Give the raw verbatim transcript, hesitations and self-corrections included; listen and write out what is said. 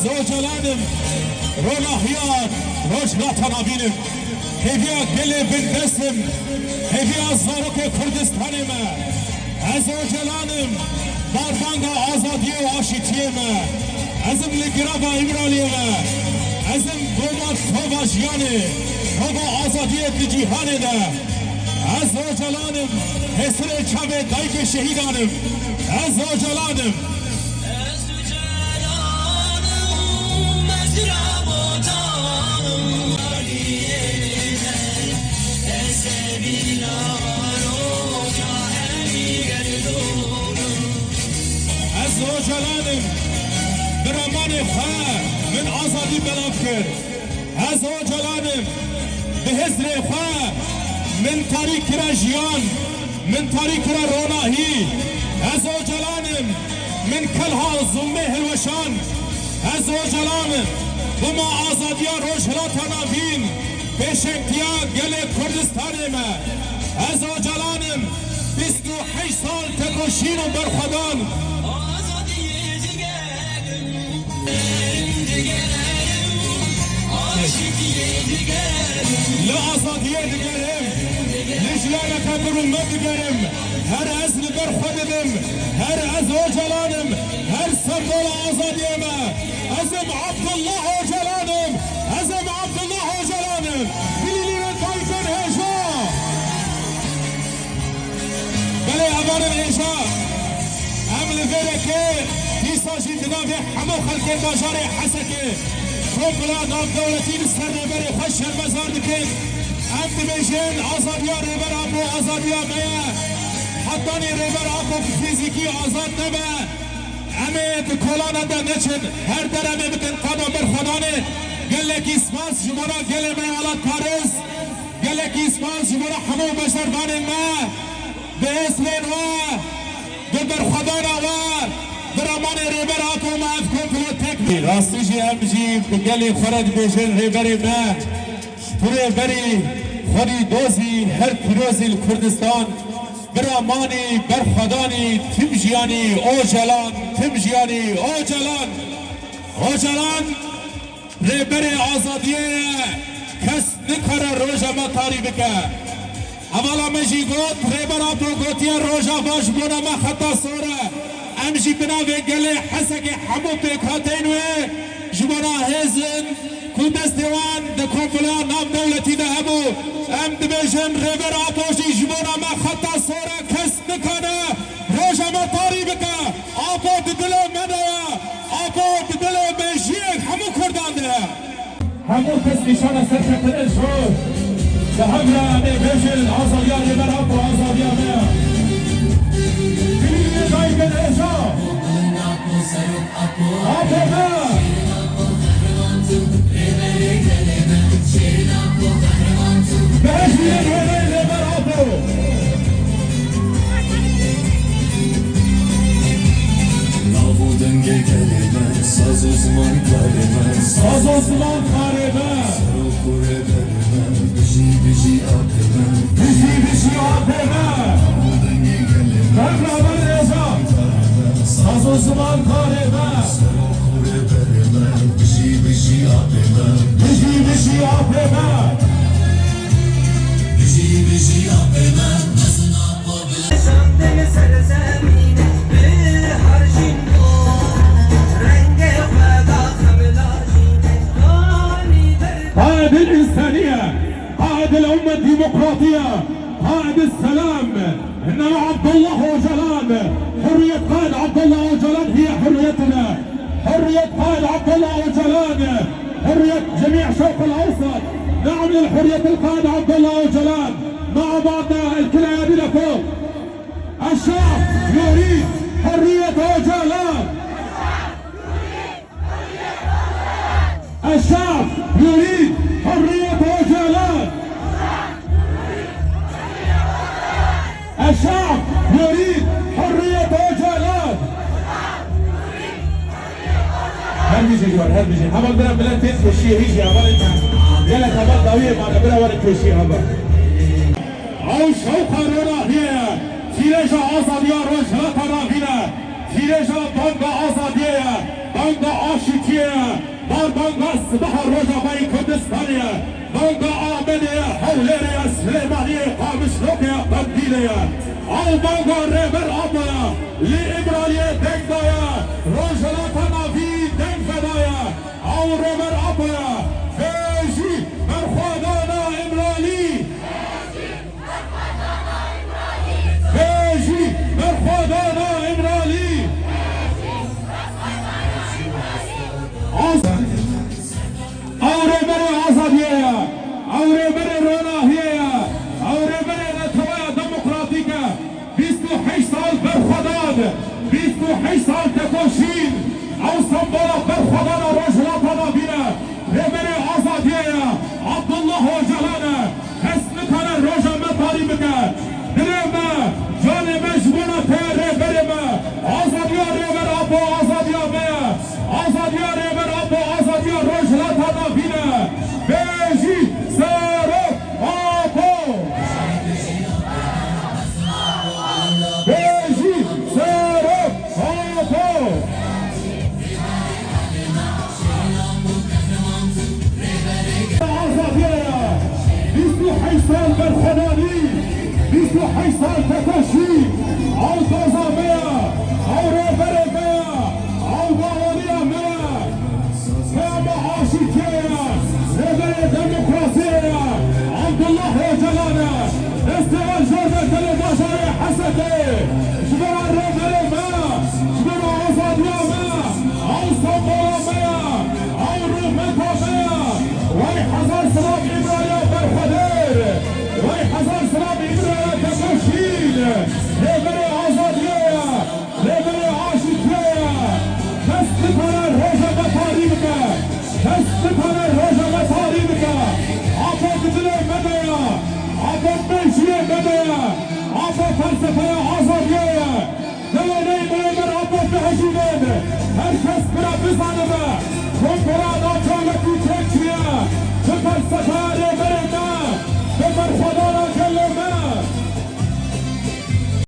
Ez Ocalan im, ronahiya Rojhilata Navîn im. Hêviya gelê bindest im, hêviya zarokê Kurdistanê me. Ez Ocalan im, barbanga azadiyê û aşîtiyê me. Ez im li girava Îmraliyê me. Ez im boma tova jiyanê, tova azadiyê di cîhanê de. Ez Ocalan im, hêsirê çavê dayikê şehîdan im. Ez Ocalan im. Ez Ocalan im. Bi ramanê xwe min azadî belav kir. Ez Ocalan im. Bi hizrê xwe min tarî kira jiyan. Min tarî kira ronahî. Ez Ocalan im. Min kelha zilmê hilweşand. Ez Ocalan im. Bima azadiya Rojhilata Navîn, pêşengtiya gelê Kurdistanê me. Ez Ocalan im. Bîst û heşt sal tekoşîn û berxwedan. Li azadiyê digerim, li jiyaneke bi rûmet digerim. Her ez li ber xwe dibim, her ez Ocalan im, her sembola azadiyê me. Ez im Abdullah Ocalan im, ez im Abdullah Ocalan im. Bilîlînin dayikên hêja. Belê hevalên hêja, em li vê rêkê dîsa jî di navê hemû xelkên bajarê Hesekê komploya navdewletî li ser rêberê xwe şermezar dikin. Em dibêjin, azadiya Rêber Apo azadiya me ye. Hetanî Rêber Apo bi fîzîkî azad nebe, em ê di kolanan de neçin. Her der em ê bikin qada berxwedanê. Gelekî spas ji bona gelê me welatparêz. Gelekî spas ji bona hemû beşervanên me. Bi hêsirên we, bi berxwedana we, bi ramanê Rêber Apo me ev komplo tek bî. Rastî jî em jî bi gelê xwe re dibêjin, Rêberê me, ji pirê berî xwedî dozî her pîrozî li Kurdistan, bi ramanî berxwedanî tim jiyanî Ocalan, tim jiyanî Ocalan. Ocalan Rêberê azadiyê ye, kes nikare roja me tarî bike. Hevala me jî got, Rêber Apo gotiye, roja va ji bona me xeta sor e. Em jî bi navê gelê Hesekê hemû pêkhateyên wê ji bona hêzin ku destê wan di komploya navdewletî de hebû, em dibêjin, Rêber Apo jî ji bona me xeta sor e, kes nikane roja me tarî bike. Apo di dilê me de ye. Apo di dilê mejiyên hemû Kurdan de ye. Hemû kes nîşana serkeftinên ji xwe. Bi hev re em ê bêjin, azadiya Rêber Apo, azadiya me ye. Bilîlînê dayikên hêja. Apo me! Bi hêzirên wêneyê Rêber Apo! Nav û dengê gelê me, saz û zimankarê me, saz û zimankarê me, serok û rêberê me, bijî, bijî apê me, bijî, bijî apê me. Nav û dengê gelê me, berxwedanê rêza, saz û zimankarê me, serok û rêberê me, bijî, bijî apê me, bijî, bijî apê me. Bijî, bijî apê me, mezin apo. قائد الإنسانية، قائد الأمة الديمقراطية، قائد السلام، إنه عبد الله أوجالان. حرية قائد عبد الله أوجالان هي حريتنا. حرية قائد عبد الله أوجالان، حرية جميع شرق الأوسط. نعم للحرية القائد عبد الله أوجالان. مع بعضنا الكل أيادينا فوق. الشعب يريد حرية أوجالان. الشعب يريد حرية أوجالان. الشعب يريد حرية أوجالان. Her bijî ji wan, her bijî. Heval bira milet tê pêşiyê hîjî heval ê. Gelek heval dawiyê mane, bira werin pêşiyê heval. Ew şewqa ronahiyê ye. Tîrêja azadiya Rojhilata Navîn e. Tîrêja banga azadiyê ye. Banga Aşîtiyê ye, barbanga Sibeha Rojavayê Kurdistanê ye, banga Amedê ye, Hewlêrê ye, Silêmaniyê ye, Qamişlokê ye, Qendîlê ye. Ew banga Rêber Apo ye, li Îmraliyê deng daye, Rojhilata Navîn deng vedaye. Ew Rêber Apo ye, bêjî berxwedana Îmralî! Bêjî berxwedana Îmralî! Az-, ew rêberê azadiyê ye, ew rêberê ronahiyê ye, ew rêberê neteweya demokratîk e. Bîst û heşt sal berxwedan, bîst û heşt sal tekoşîn, ew sembola berxwedana Rojhilata Navîn e. Rêberê azadiyê ye, Abdullah Ocalan e. Kes nikare roja me tarî bike. Dilê me, canê me ji bona te ye rêberê me. Azadiya Rêber Apo azadiya me ye. Azadiya Rêber Apo azadiya Rojhilata Navîn e. Bêjî Serok Apo! Bêjî Serok Apo! Azadiya ye. Bîst û heşt sal berxwedanî, bîst û heşt sal tekoşî. Ew doza me ye, ew rêberê me ye, ew baweriya me ye. Peyama aşîtiyê ye, rêberê demokrasiyê ye, Abdullah Ocalan e. Destê wan jor be gelê bajarê Hesekê. Ji bo rêberê me, ji bo azadiya me, ew sembola me ye, ew rûmeta me ye. Wey hezar silav Îmraliya berxwedêr, wey hezar silav Îmraliya tekoşîn. Rêberê azadiyê ye. Rêberê aşîtiyê ye. Kes nikare roja me tarî bike. Kes nikare roja me tarî bike. Apo bi dilê me de ye. Apo bi mejiyê me de ye. Apo felsefeya azadiyê ye. Dewêneyê me, me Apo bihejînin. Her kes bira bizanibe. Kompora navdewletî têk çûye. Bi felsefeya